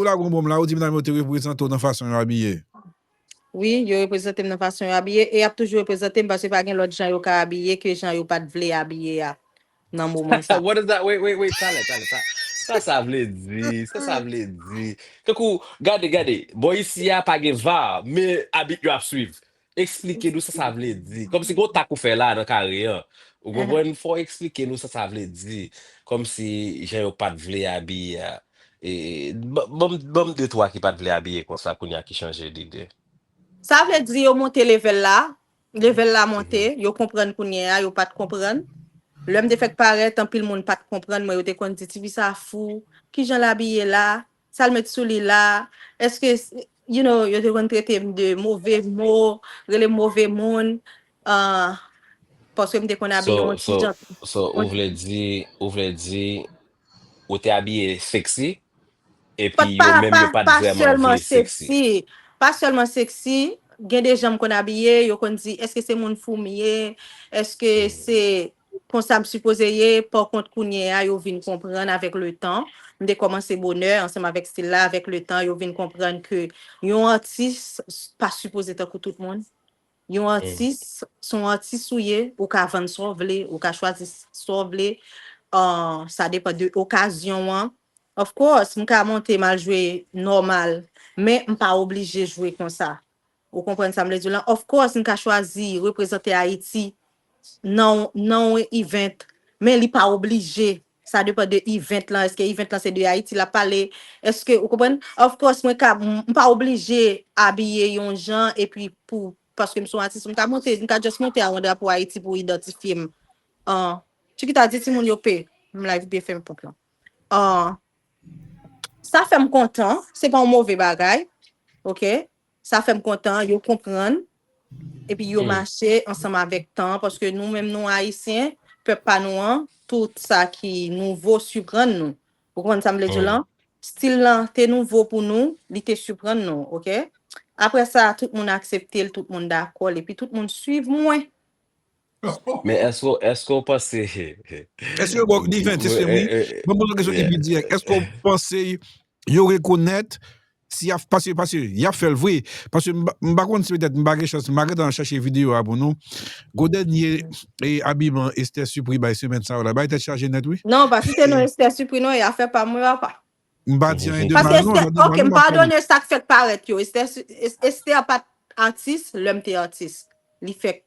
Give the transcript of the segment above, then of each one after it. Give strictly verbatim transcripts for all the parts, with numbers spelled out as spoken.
Ou la gon bonm la, ou di medam yo te reprezante w nan fason yo abiye. Wi, yo reprezante m nan fason yo abiye e y ap toujou reprezante m paske pa gen lòt jan yo ka abiye ke jan yo pa t vle abiye a nan moman sa. What is that? Wait, wait, wait, talè, talè, talè. Sa sa vle di? Sa sa vle di? Tankou, gade, gade, bò isi a pa gen va, men abit yo ap swiv. Eksplike nou sa sa vle di. Kòmsi gon tak ou fè la nan kare an. Ou konprann? Fò w eksplike nou sa sa vle di. Kòmsi jan yo pa t vle abiye a. E, ban ban m de twa ki pa t vle abiye konsa kounye a ki chanje lide. Sa vle di yo monte level la, level la monte, yo konprann kounye a, yo pa t konprann. Lè m te fèk parèt, anpil moun pa t konprann mwen, yo te konn di, "Tifi sa fou, kijan l abiye la? Sa l met sou li la? Èske, you know, yo te konn trete m de move mo, rele m move moun, ah, paske m te konn abiye yon ti jan." So, ou vle di, ou vle di, ou te abiye sexy, epi yo menm yo pa t vrèman vle sexy. Pa sèlman sexy, gen de jan m konn abiye, yo konn di, èske se moun fou m ye? Èske se konsa m sipoze ye? Pakont kounye a, yo vin konprann avèk letan, m te kòmanse bonè ansanm avèk stil la, avèk letan, yo vin konprann ke yon atis pa sipoze tankou tout moun. Yon atis, se yon atis ou ye, ou ka vann sa w vle, ou ka chwazi sa w vle, sa depann de okazyon an. Of course, m ka monte m al jwe nòmal, men m pa oblije jwe konsa. Ou konprann sa m vle di w lan? Of course, m ka chwazi reprezante Ayiti nan nan yon event, men li pa oblije. Sa depann de event lan. Èske event lan se de Ayiti l ap pale? Èske, ou konprann? Of course, mwen ka, m pa oblije abiye yon jan epi pou, paske m se yon atis, m ka monte, m ka just monte a yon drapo Ayiti pou idantifye m. An, Chiquita, di timoun yo pe, m live byen fèmen pòt lan. An, sa fè m kontan, se pa yon move bagay, oke? Sa fè m kontan, yo konprann, epi yo mache ansanm avèk tan an, paske nou menm nou Ayisyen, pèp pa nou an, tout sa ki nouvo siprann nou. Ou konprann sa m vle di w lan? Stil lan te nouvo pou nou, li te siprann nou, oke? Apre sa, tout moun aksepte l, tout moun dakò l, epi tout moun swiv mwen. Men èske èske w panse Èske yo ba w di ven ti semi? Mwen poze yon kesyon ki pi dirèk. Èske w panse yo rekonèt si y ap paske paske y ap fè l vre? Paske m pa konn si petèt m pa gen chans, m pa gentan chache videyo a pou nou. Gwo dènye e abiman Esther Supri bay semèn sa yo la bay tèt chaje nèt wi. Non, pa site non Esther Supri non, e afè pa mwen papa. M pa di anyen de mal non. Paske Esther, ok, m padone sa k fèk parèt yo. Esther, Esther pa t atis, lè m te atis. Li fèk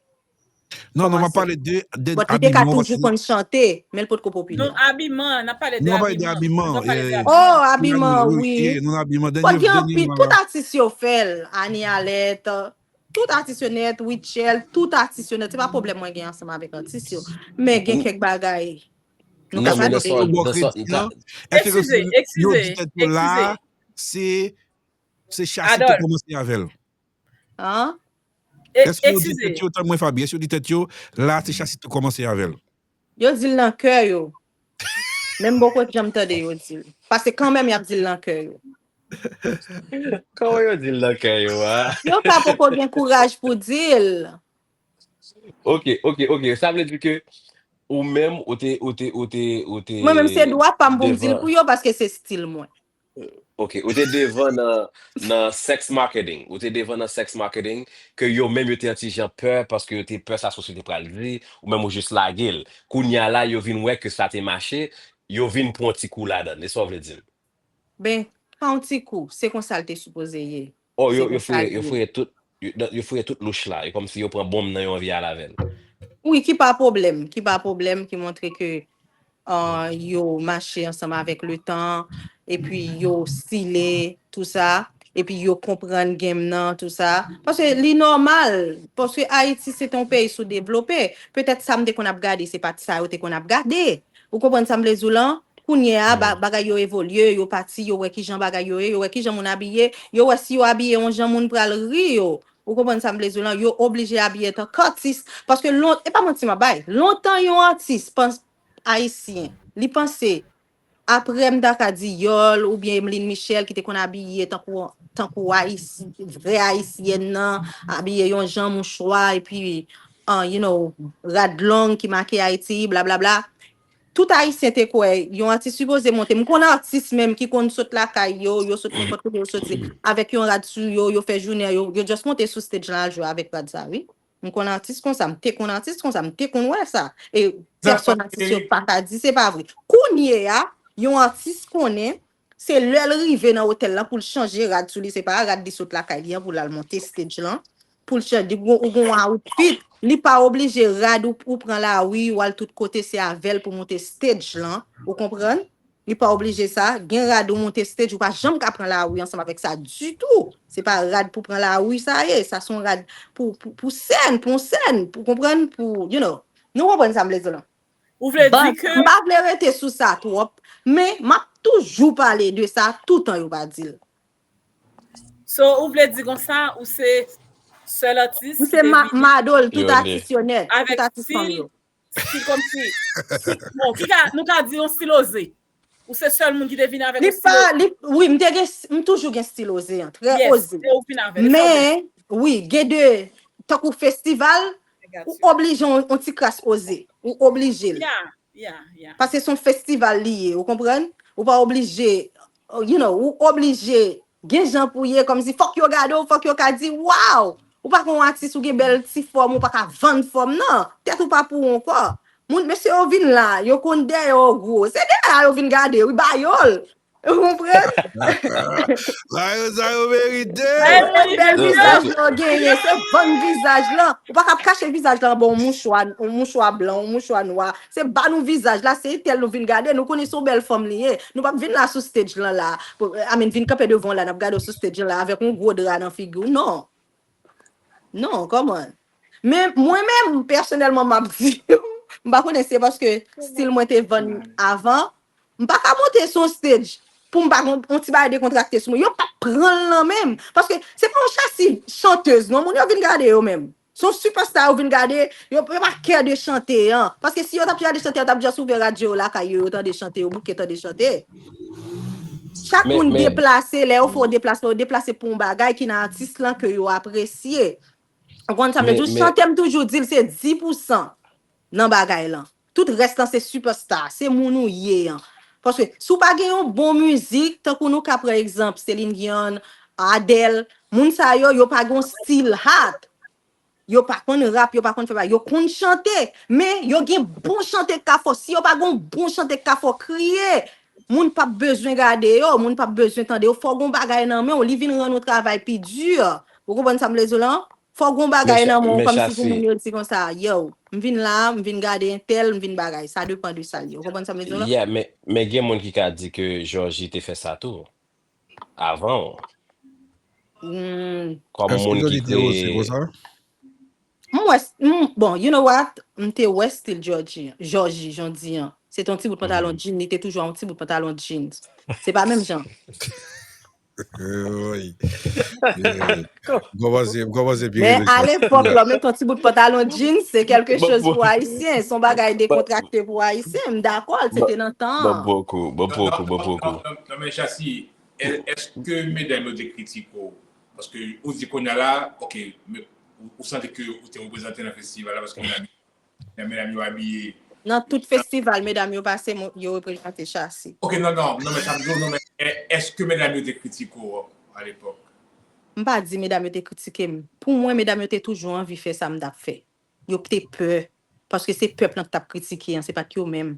Non, non, m ap pale de de But li te ka toujou konn chante, men l potko popilè. Non, abiman, n ap pale de abiman. Nou ap pale de abiman. Oh, abiman, wi. Nou abiman, dènye. Bon, gen anpil, tout atis yo fè l. Annie Alerte, tout atis yo nèt, Witchell, tout atis yo nèt. Se pa pwoblèm mwen gen ansanm avèk atis yo. Men gen kèk bagay. Nou ka pale de. Eskize, eskize, eskize. Se, se chasi te kòmanse avè l. An? Èske yo di tèt yo, tann mwen Faby, èske yo di tèt yo, la se chasi te kòmanse avè l? Yo di l nan kè yo. Men m poko janm tande yo di l. Paske kanmenm y ap di l nan kè yo. Kòman yo di l nan kè yo a? Yo ka poko gen kouraj pou di l. Ok, ok, ok. Sa vle di ke ou menm, ou te, ou te, ou te, ou te. Mwen menm se dwa pa m pou m di l pou yo paske se stil mwen. Ok, ou te devan nan nan sex marketing. Ou te devan nan sex marketing ke yo menm yo te yon ti jan pè paske yo te pè sa sosyete pral di, ou menm ou jis lage l. Kounye a la, yo vin wè ke sa te mache, yo vin pran yon ti kou ladan l. E sa w vle di m? Ben, pa yon ti kou, se konsa l te sipoze ye. Oh, yo, yo fouye, yo fouye tout, yo, yo fouye tout louch la. E kòmsi yo pran bonm nan yo anvi al avè l. Wi, ki pa pwoblèm, ki pa pwoblèm, ki montre ke uh, yo mache ansanm avèk letan, epi yo stile, tou sa, epi yo konprann game nan, tou sa. Paske li nòmal, paske Ayiti se te yon peyi soudevlope. Petèt sa m te konn ap gade, se pa t sa yo te konn ap gade. Ou konprann sa m vle di w lan? Kounye a, ba- bagay yo evolye, yo pati, yo wè kijan bagay yo ye, yo wè kijan moun abiye, yo wè si yo abiye yon jan moun pral ri yo. Ou konprann sa m vle di w lan? Yo oblije abiye tankou atis. Paske lon, e pa manti m ap bay. Lontan yon atis, pans, ayisyen, li panse, apre m ta ka di Yòl oubyen Emeline Michel ki te konn abiye tankou, tankou ayis, vrè ayisyèn nan, abiye yon jan mouchwa epi, uh, you know, rad long ki make Ayiti, blablabla. tout Ayisyen te kwè yon atis sipoze monte. M konn atis menm ki konn sot lakay yo, yo sot nenpòt kote yo soti, avèk yon rad sou yo, yo fè jounen, yo, yo just monte sou stage lan al jwe avèk rad sa, wi. M konn atis konsa, m te konn atis konsa, m te konn wè sa. E pèsòn atis yo pa ka di se pa vre. Kounye a, yon atis konnen, se lè l rive nan otèl lan pou l chanje rad sou li, se pa rad li sot lakay li an pou l al monte stage lan, pou l chanje, ou gon, ou gon outfit, li pa oblije rad ou, ou pran lari, ou al tout kote, se avè l pou monte stage lan, ou konprann? Li pa oblije sa, gen rad ou monte stage, ou pa janm ka pran lari ansanm avèk sa ditou. Se pa rad pou pran lari sa ye, sa se yon rad pou, pou, pou sèn, pou yon sèn, pou konprann, pou, you know. Nou konprann sa m vle di w lan? Ou vle di ke M pa vle rete sou sa twòp, men m ap toujou pale de sa toutan yo pa di l. So, ou vle di konsa, ou se sèl atis M se ma- madol tout atis yo nèt, tout avèk atis fanm stil, yo. Stil kòmsi, bon, ki ka, nou ka di yon stil oze. Ou se sèl moun ki te vin avèk Li yon stil pa, li, wi, m te gen, m toujou gen stil oze an, trè Yes, oze. se ou vin avè l, e sa w vle di. Men, wi, gen de, tankou festival, I got ou you. oblije yon, yon ti kras oze. Ou oblije l. Yeah, yeah, yeah. Paske se yon festival li ye, ou konprann? Ou pa oblije, you know, ou oblije gen jan pou ye, kòmsi fòk yo gade w, fòk yo ka di, waw! Ou pa ka yon atis, ou gen bèl ti fòm, ou pa ka vann fòm, non. Tèt ou pa pou ou ankò. Moun, mesye yo vin la, yo konn dèyè yo gwo. Se dèyè a yo vin gade, wi, ba yo l. Ou konprann? Sa yo, sa yo merite. Ay, Se bèl vizaj yo genyen, se vann vizaj lan. Ou pa ka ap kache vizaj lan anba yon mouchwa, yon mouchwa blan, yon mouchwa nwa. Se ba nou vizaj la, se entèl nou vin gade, nou konnen se yon bèl fanm li ye. Nou p ap vin la sou stage lan la, pou, I mean, vin kanpe devan w la, n ap gade w sou stage lan la avèk yon gwo dra nan figi w. Non. Non, come on. Men mwen menm, pèsonèlman, m ap di, m pa konnen si se paske stil mwen te vann avan, m pa ka monte sou yon stage pou m pa gon yon ti bagay dekontrakte sou mwen. Yo p ap pran l nan men m. Paske se pa yon chasi chantèz non, moun yo vin gade yo menm. Se yon sipèsta yo vin gade, yo, yo pa kè de chante an. Paske si yo t ap kè de chante an, yo t ap just ouvè radyo yo lakay yo, yo tande chante, yo bouke tande chante. Chak Men- moun men- deplase, lè yo fè yon deplasman, yo deplase pou yon bagay ki nan atis lan ke yo apresye. Ou konn sa m vle Men- di w, men- chante m toujou di l se dis pousan nan bagay lan. Tout rès lan se sipèsta, se moun ou ye an. Paske si w pa gen yon bon mizik, tankou nou ka pran egzanp Celine Dion, Adele, moun sa yo, yo pa gen yon stil hot. Yo pa konn rap, yo pa konn fè bagay, yo konn chante, men yo gen bon chante k ka fè w. Si yo pa gen yon bon chante k ka fè w kriye, moun p ap bezwen gade yo, moun p ap bezwen tande yo. Fò w gen yon bagay nan men w, li vin rann yon travay pi di. Ou konprann sa m vle di w lan? Fò w gen yon bagay Men nan men w, men kòmsi pou Chasi. Moun yo di konsa, yo, m vin la, m vin gade entèl, m vin bagay. Sa depann de sa l ye. Ou konprann sa m vle di w lan? Yeah, men, men gen moun ki ka di ke Jòji te fè sa tou. Avan w. Hmm. Kòm Èske moun ki Jòji te oze kreye. Konsa? M wè, m, bon, you know what? M te wè stil Jòji, Jòji, jan di an. Se te yon ti bout pantalon jeans, li te toujou yon ti bout pantalon jeans. Se pa menm jan. Wi. M kòmanse, m kòmanse pi Men reflechi. Alepòk, lè w met yon ti bout pantalon jeans, se kèlke Bon, choz bon. Pou Ayisyen. Se yon bagay dekontrakte pou Ayisyen. M dakò, se te nan tan Bon, an. bon kou, bon, bon kou, bon, bon kou. Non, non, men Chasi, è- èske medam yo te kritike w? Paske ou di kounye a la, ok, men ou, ou santi ke ou te reprezante nan festival la, paske medam, medam yo abiye. Nan tout festival, medam yo pase, mo- yo reprezante Chasi. Ok, non, non, non, men sa m di w, non, men è- èske medam yo te kritike w alepòk? M pa di medam yo te kritike m. Pou mwen, medam yo te toujou anvi fè sa m t ap fè. Yo te pè. Paske se pèp lan ki t ap kritike an, se pa t yo menm.